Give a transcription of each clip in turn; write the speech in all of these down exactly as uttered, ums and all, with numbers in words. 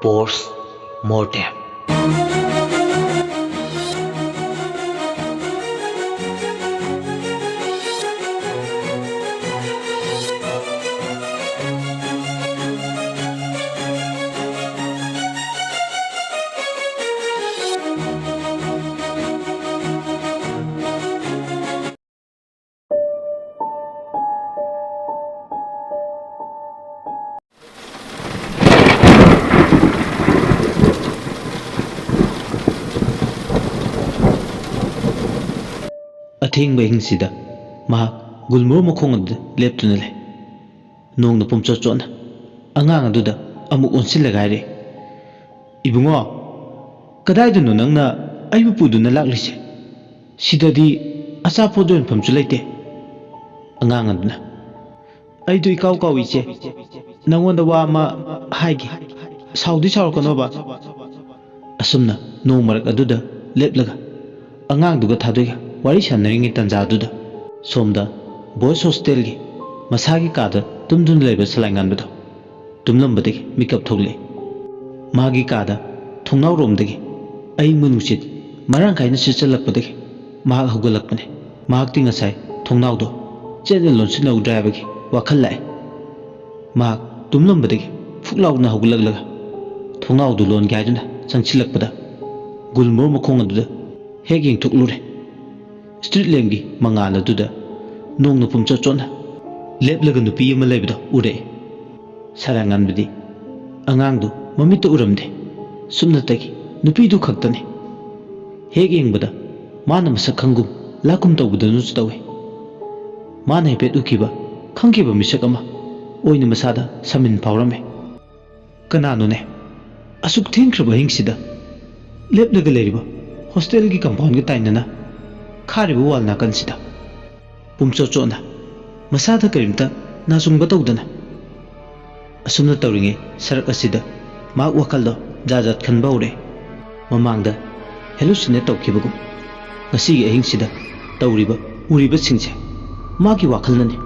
Post Mortem. ꯑꯊꯦꯡꯕ ꯑꯍꯤꯡꯁꯤꯗ ꯃꯍꯥꯛ ꯒꯨꯜꯃꯣꯍꯔ ꯃꯈꯣꯡ ꯑꯗꯨꯗ ꯂꯦꯞꯇꯨꯅ ꯂꯩ꯫ ꯅꯣꯡꯅ ꯄꯨꯝꯆꯣꯠ ꯆꯣꯠꯅ ꯑꯉꯥꯡ ꯑꯗꯨꯗ ꯑꯃꯨꯛ ꯑꯣꯟꯁꯤꯜꯂꯒ ꯍꯥꯏꯔꯛꯏ, "ꯏꯕꯨꯡꯉꯣ, ꯀꯗꯥꯏꯗꯅꯣ ꯅꯪꯅ ꯑꯩꯕꯨ ꯄꯨꯗꯨꯅ ꯂꯥꯛꯂꯤꯁꯦ? ꯁꯤꯗꯗꯤ ꯑꯆꯥꯄꯣꯠ ꯌꯣꯟꯐꯝꯁꯨ ꯂꯩꯇꯦ꯫" ꯑꯉꯥꯡ ꯑꯗꯨꯅ, "ꯑꯩꯗꯨ ꯏꯀꯥꯎ ꯀꯥꯎꯏ ꯏꯆꯦ, ꯅꯪꯉꯣꯟꯗ ꯋꯥ ꯑꯃ ꯍꯥꯏꯒꯦ, ꯁꯥꯎꯗꯤ ꯁꯥꯎꯔꯛꯀꯅꯣꯕ꯫" ꯑꯁꯨꯝꯅ ꯅꯣꯡ ꯃꯔꯛ ꯑꯗꯨꯗ ꯂꯦꯞꯂꯒ ꯑꯉꯥꯡꯗꯨꯒ ꯊꯥꯗꯣꯏꯒ ꯋꯥꯔꯤ ꯁꯥꯟꯅꯔꯤꯉꯩ ꯇꯥꯟꯖꯥꯗꯨꯗ, ꯁꯣꯝꯗ ꯕꯣꯏꯁ ꯍꯣꯁꯇꯦꯜꯒꯤ ꯃꯁꯥꯒꯤ ꯀꯥꯗ ꯇꯨꯝꯗꯨꯅ ꯂꯩꯕ ꯁꯂꯥꯏꯉꯥꯟꯕꯗꯣ ꯇꯨꯝꯂꯝꯕꯗꯒꯤ ꯃꯤꯀꯞ ꯊꯣꯛꯂꯛꯏ꯫ ꯃꯥꯒꯤ ꯀꯥꯗ ꯊꯣꯡꯅꯥꯎꯔꯣꯝꯗꯒꯤ ꯑꯏꯪꯕ ꯅꯨꯡꯁꯤꯠ ꯃꯔꯥꯡ ꯀꯥꯏꯅ ꯁꯤꯠꯆꯜꯂꯛꯄꯗꯒꯤ ꯃꯍꯥꯛ ꯍꯧꯒꯠꯂꯛꯄꯅꯤ꯫ ꯃꯍꯥꯛꯇꯤ ꯉꯁꯥꯏ ꯊꯣꯡꯅꯥꯎꯗꯣ ꯆꯦꯠꯅ ꯂꯣꯟꯁꯤꯟꯍꯧꯗ꯭ꯔꯦ ꯍꯥꯏꯕꯒꯤ ꯋꯥꯈꯜ ꯂꯥꯛꯏ꯫ ꯃꯍꯥꯛ ꯇꯨꯝꯂꯝꯕꯗꯒꯤ ꯐꯨꯛ ꯂꯥꯎꯅ ꯍꯧꯒꯠꯂꯛꯂꯒ ꯊꯣꯡꯅꯥꯎꯗꯨ ꯂꯣꯟꯒꯦ ꯍꯥꯏꯗꯨꯅ ꯆꯪꯁꯤꯜꯂꯛꯄꯗ, ꯒꯨꯜꯃꯣꯍꯔ ꯃꯈꯣꯡ ꯑꯗꯨꯗ ꯍꯦꯛ ꯌꯦꯡꯊꯣꯛꯂꯨꯔꯦ꯫ ꯁ꯭ꯇ꯭ꯔꯤꯠ ꯂꯦꯝꯞꯀꯤ ꯃꯉꯥꯜ ꯑꯗꯨꯗ ꯅꯣꯡꯅ ꯄꯨꯝꯆꯣꯠ ꯆꯣꯠꯅ ꯂꯦꯞꯂꯒ ꯅꯨꯄꯤ ꯑꯃ ꯂꯩꯕꯗꯣ ꯎꯔꯛꯑꯦ꯫ ꯁꯂꯥꯏꯉꯥꯟꯕꯗꯤ ꯑꯉꯥꯡꯗꯨ ꯃꯃꯤꯠꯇ ꯎꯔꯝꯗꯦ꯫ ꯁꯨꯞꯅꯇꯒꯤ ꯅꯨꯄꯤꯗꯨ ꯈꯛꯇꯅꯤ꯫ ꯍꯦꯛ ꯌꯦꯡꯕꯗ ꯃꯥꯅ ꯃꯁꯛ ꯈꯪꯒꯨꯝ ꯂꯥꯛꯀꯨꯝ ꯇꯧꯕꯗꯧꯅꯁꯨ ꯇꯧꯏ꯫ ꯃꯥꯅ ꯍꯥꯏꯐꯦꯠ ꯎꯈꯤꯕ, ꯈꯪꯈꯤꯕ ꯃꯤꯁꯛ ꯑꯃ ꯑꯣꯏꯅ ꯃꯁꯥꯗ ꯁꯃꯤꯟ ꯐꯥꯎꯔꯝꯃꯤ꯫ "ꯀꯅꯥꯅꯣꯅꯦ? ꯑꯁꯨꯛ ꯊꯦꯡꯈ꯭ꯔꯕ ꯑꯍꯤꯡꯁꯤꯗ ꯂꯦꯞꯂꯒ ꯂꯩꯔꯤꯕ ꯍꯣꯁꯇꯦꯜꯒꯤ ꯀꯝꯄꯥꯎꯟꯒ ꯇꯥꯏꯅꯅ ꯈꯥꯔꯤꯕ ꯋꯥꯜ ꯅꯥꯀꯟꯁꯤꯗ ꯄꯨꯝꯆꯣꯠ ꯆꯣꯠꯅ, ꯃꯁꯥꯗ ꯀꯔꯤꯝꯇ ꯅꯥꯆꯨꯡꯕ ꯇꯧꯗꯅ?" ꯑꯁꯨꯝꯅ ꯇꯧꯔꯤꯉꯩ ꯁꯔꯛ ꯑꯁꯤꯗ ꯃꯍꯥꯛ ꯋꯥꯈꯜꯗꯣ ꯖꯥꯠ ꯖꯥꯠ ꯈꯟꯕ ꯍꯧꯔꯦ꯫ ꯃꯃꯥꯡꯗ ꯍꯦꯂꯨꯁꯤꯅꯦꯠ ꯇꯧꯈꯤꯕꯒꯨꯝ, ꯉꯁꯤꯒꯤ ꯑꯍꯤꯡꯁꯤꯗ ꯇꯧꯔꯤꯕ, ꯎꯔꯤꯕꯁꯤꯡꯁꯦ ꯃꯥꯒꯤ ꯋꯥꯈꯜꯅꯅꯤ꯫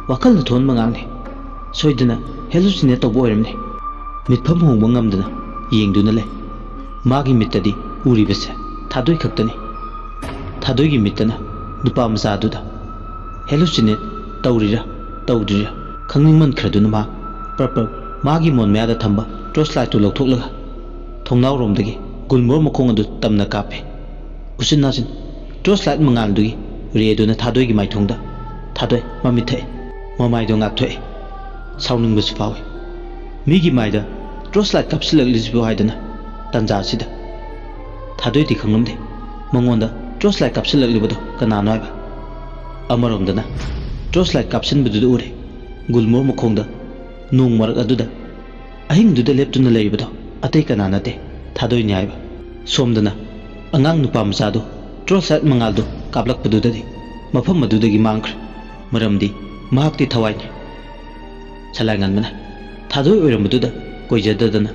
ꯋꯥꯈꯜꯅ ꯊꯣꯛꯍꯟꯕ ꯉꯥꯛꯅꯤ꯫ ꯁꯣꯏꯗꯅ ꯍꯦꯂꯨꯁꯤꯅꯦꯠ ꯇꯧꯕ ꯑꯣꯏꯔꯝꯅꯤ꯫ ꯃꯤꯠꯐꯝ ꯍꯣꯡꯕ ꯉꯝꯗꯅ ꯌꯦꯡꯗꯨꯅ ꯂꯩ꯫ ꯃꯥꯒꯤ ꯃꯤꯠꯇꯗꯤ ꯎꯔꯤꯕꯁꯦ ꯊꯥꯗꯣꯏ ꯈꯛꯇꯅꯤ꯫ ꯊꯥꯗꯣꯏꯒꯤ ꯃꯤꯠꯇꯅ ꯅꯨꯄꯥ ꯃꯆꯥꯗꯨꯗ ꯍꯦꯂꯨꯁꯤꯅꯦꯠ ꯇꯧꯔꯤꯔꯥ ꯇꯧꯗ꯭ꯔꯤꯔꯥ ꯈꯪꯅꯤꯡꯃꯟꯈ꯭ꯔꯗꯨꯅ ꯃꯥ ꯄ꯭ꯔꯞ ꯄ꯭ꯔꯞ ꯃꯥꯒꯤ ꯃꯣꯟ ꯃꯌꯥꯗ ꯊꯝꯕ ꯇꯣꯔꯆ ꯂꯥꯏꯠꯇꯨ ꯂꯧꯊꯣꯛꯂꯒ ꯊꯣꯡꯅꯥꯎꯔꯣꯝꯗꯒꯤ ꯒꯨꯜꯃꯣꯔ ꯃꯈꯣꯡ ꯑꯗꯨ ꯇꯝꯅ ꯀꯥꯞꯄꯦ꯫ ꯎꯆꯤꯟ ꯅꯥꯆꯤꯟ ꯇꯣꯔꯆ ꯂꯥꯏꯠ ꯃꯉꯥꯜꯗꯨꯒꯤ ꯔꯦꯗꯨꯅ ꯊꯥꯗꯣꯏꯒꯤ ꯃꯥꯏꯊꯣꯡꯗ ꯊꯥꯗꯣꯏ ꯃꯃꯤꯠ ꯊꯛꯏ꯫ ꯃꯃꯥꯏꯗꯣ ꯉꯥꯛꯊꯣꯛꯏ꯫ ꯁꯥꯎꯅꯤꯡꯕꯁꯨ ꯐꯥꯎꯏ꯫ ꯃꯤꯒꯤ ꯃꯥꯏꯗ ꯇꯣꯔꯆ ꯂꯥꯏꯠ ꯀꯥꯞꯁꯤꯜꯂꯛꯂꯤꯁꯤꯕꯨ ꯍꯥꯏꯗꯅ ꯇꯟꯖꯥ ꯑꯁꯤꯗ ꯊꯥꯗꯣꯏꯗꯤ ꯈꯪꯂꯝꯗꯦ ꯃꯉꯣꯟꯗ ꯇꯣꯔꯆ ꯂꯥꯏꯠ ꯀꯥꯞꯁꯤꯜꯂꯛꯂꯤꯕꯗꯣ ꯀꯅꯥꯅꯣ ꯍꯥꯏꯕ꯫ ꯑꯃꯔꯣꯝꯗꯅ ꯇꯣꯔꯆ ꯂꯥꯏꯠ ꯀꯥꯞꯁꯤꯟꯕꯗꯨꯗ ꯎꯔꯦ ꯒꯨꯜꯃꯣꯔ ꯃꯈꯣꯡꯗ ꯅꯣꯡ ꯃꯔꯛ ꯑꯗꯨꯗ ꯑꯍꯤꯡꯗꯨꯗ ꯂꯦꯞꯇꯨꯅ ꯂꯩꯔꯤꯕꯗꯣ ꯑꯇꯩ ꯀꯅꯥ ꯅꯠꯇꯦ, ꯊꯥꯗꯣꯏꯅꯤ ꯍꯥꯏꯕ꯫ ꯁꯣꯝꯗꯅ ꯑꯉꯥꯡ ꯅꯨꯄꯥ ꯃꯆꯥꯗꯨ ꯇꯣꯔꯆ ꯂꯥꯏꯠ ꯃꯉꯥꯜꯗꯨ ꯀꯥꯞꯂꯛꯄꯗꯨꯗꯗꯤ ꯃꯐꯝ ꯑꯗꯨꯗꯒꯤ ꯃꯥꯡꯈ꯭ꯔꯦ꯫ ꯃꯔꯝꯗꯤ ꯃꯍꯥꯛꯇꯤ ꯊꯋꯥꯏꯅꯤ꯫ ꯁꯂꯥꯏ ꯉꯟꯕꯅ ꯊꯥꯗꯣꯏ ꯑꯣꯏꯔꯝꯕꯗꯨꯗ ꯀꯣꯏꯖꯗꯗꯅ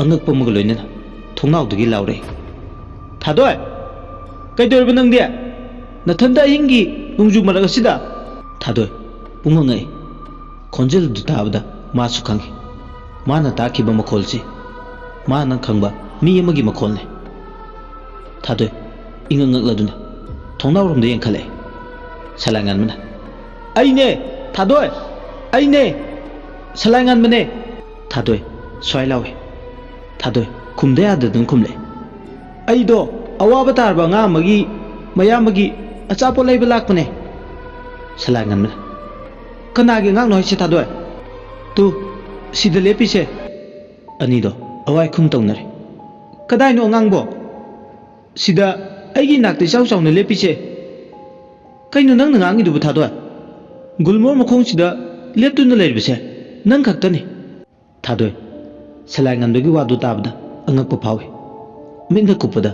ꯑꯉꯛꯄ ꯑꯃꯒ ꯂꯣꯏꯅꯅ ꯊꯣꯡꯅꯥꯎꯗꯒꯤ ꯂꯥꯎꯔꯛꯏ, "ꯊꯥꯗꯣꯏ! ꯀꯩꯗꯧꯔꯤꯕ ꯅꯪꯗꯤ? ꯅꯊꯟꯗ ꯑꯍꯤꯡꯒꯤ ꯅꯣꯡꯖꯨ ꯃꯔꯛ ꯑꯁꯤꯗ?" ꯊꯥꯗꯣꯏ ꯄꯨꯡꯉꯛ ꯉꯛꯏ꯫ ꯈꯣꯟꯖꯦꯜ ꯑꯗꯨ ꯇꯥꯕꯗ ꯃꯥꯁꯨ ꯈꯪꯏ꯫ ꯃꯥꯅ ꯇꯥꯈꯤꯕ ꯃꯈꯣꯜꯁꯤ ꯃꯥꯅ ꯈꯪꯕ ꯃꯤ ꯑꯃꯒꯤ ꯃꯈꯣꯜꯅꯤ꯫ ꯊꯥꯗꯣꯏ ꯏꯉꯛ ꯉꯛꯂꯗꯨꯅ ꯊꯣꯡꯅꯥꯎꯔꯣꯝꯗ ꯌꯦꯡꯈꯠꯂꯛꯏ꯫ ꯁꯂꯥꯏ ꯉꯟꯕꯅ, "ꯑꯩꯅꯦ! ꯊꯥꯗꯣꯏ! ꯑꯩꯅꯦ! ꯁꯂꯥꯏ ꯉꯟꯕꯅꯦ!" ꯊꯥꯗꯣꯏ ꯁ꯭ꯋꯥꯏ ꯂꯥꯎꯏ꯫ ꯊꯥꯗꯣꯏ ꯈꯨꯝꯗ ꯌꯥꯗꯗꯨꯅ ꯈꯨꯝꯂꯛꯏ, "ꯑꯩꯗꯣ ꯑꯋꯥꯕ ꯇꯥꯔꯕ ꯑꯉꯥꯡ ꯑꯃꯒꯤ ꯃꯌꯥꯝꯕꯒꯤ ꯑꯆꯥꯄꯣꯠ ꯂꯩꯕ ꯂꯥꯛꯄꯅꯦ꯫" ꯁꯂꯥꯏ ꯉꯟꯕꯅ, "ꯀꯅꯥꯒꯤ ꯑꯉꯥꯡꯅꯣ ꯍꯥꯏꯁꯦ ꯊꯥꯗꯣꯏ? ꯇꯨ, ꯁꯤꯗ ꯂꯦꯞꯄꯤꯁꯦ꯫" ꯑꯅꯤꯗꯣ ꯑꯋꯥꯏ ꯈꯨꯝ ꯇꯧꯅꯔꯦ꯫ "ꯀꯗꯥꯏꯅꯣ ꯑꯉꯥꯡꯕꯣ? ꯁꯤꯗ ꯑꯩꯒꯤ ꯏꯅꯥꯛꯇ ꯏꯆꯥꯎ ꯆꯥꯎꯅ ꯂꯦꯞꯄꯤꯁꯦ꯫ ꯀꯩꯅꯣ ꯅꯪꯅ ꯉꯥꯡꯉꯤꯗꯨꯕꯨ ꯊꯥꯗꯣꯏ? ꯒꯨꯜꯃꯣꯔ ꯃꯈꯣꯡꯁꯤꯗ ꯂꯦꯞꯇꯨꯅ ꯂꯩꯔꯤꯕꯁꯦ ꯅꯪ ꯈꯛꯇꯅꯤ꯫" ꯊꯥꯗꯣꯏ ꯁꯂꯥꯏ ꯉꯟꯕꯒꯤ ꯋꯥꯗꯨ ꯇꯥꯕꯗ ꯑꯉꯛꯄ ꯐꯥꯎꯏ꯫ ꯃꯤꯠꯅ ꯀꯨꯞꯄꯗ